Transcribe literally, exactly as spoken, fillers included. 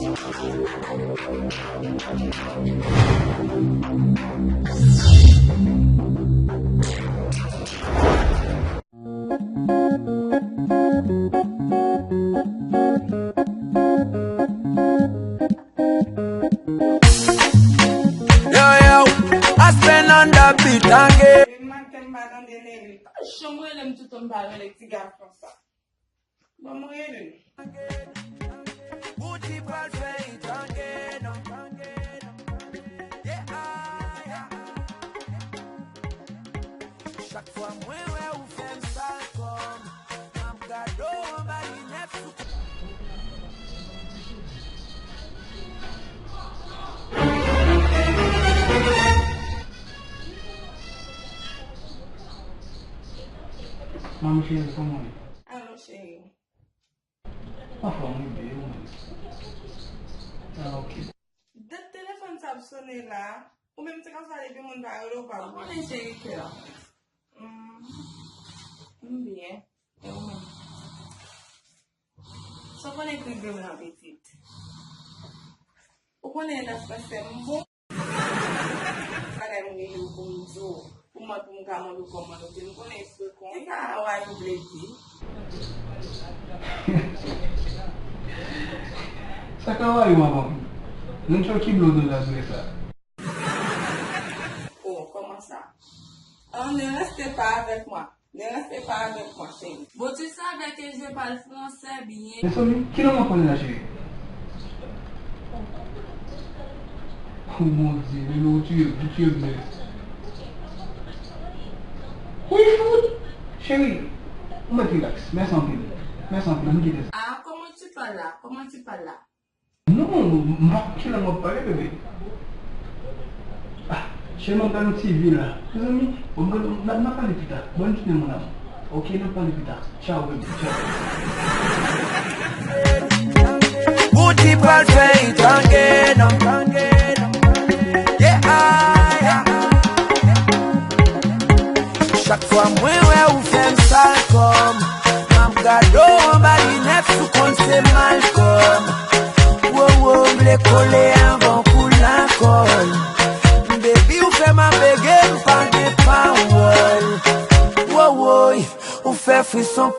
Yo, yo, Aspen on the beat again. Maten m pa tande Nelly. Chanm rele m toutan m pa rele ti gason sa. Bon, m rele l. Bouti pral fè it again. Yeah, ah, yeah. Chak fwa mwen wè ou fè m sal kò m, m ap gade w anba linèt sou. Manmi cheri, kòman w ye? Alo, cheri. Anfòm, wi, bebe, ou menm? Ah, ok. Dat telefòn sa ap sone la. Ou menm se konsa depi moun pa rele w pa. Ou konnen cheri kè. Mm, m byen. E ou menm? Sa w konnen k rive m nan pitit. Ou konnen nan fransè m bon. Bagay m rele w pou m di w, pou mwen, pou m ka mande w kòman nou te. M konnen se konsa w a vle di. Sa ka wè w, manman? Moun chò ki blo nou la vre sa. Oh, kòman sa? Ah, ne reste pas avec moi. Ne reste pas avec moi, chérie. Bon, tu savais que je parle français bien. Mezanmi, ki lang w ap pale la, cheri? Oh, mon Dieu, bebe, ou tiye m, ou tiye m nèt. Wi, fout! Cheri, ou mèt rilaks. Mèsi anpil. Mèsi anpil, ann kite sa. Ah, comment tu parles là? Comment tu parles là? Non, m pa konn ki lang w ap pale, bebe. Ah, cheri, m ap gade yon ti vi la. Mezanmi, bon, m gade, n ap, n ap pale pita. Bonne journée, mon amour. Ok, n ap pale pita. Tchao, bebe, tchao. Bouti pral fè it again. Yeah, ah, yeah. Chak fwa mwen wè ou fè m sal kò m, m ap gade w anba linèt sou konn se Malcolm. Wo, wo, m vle kole anvan w koule alkòl. Baby, ou fè m ap bege, m pa gen pawòl. Wo, woy, ou fè frison.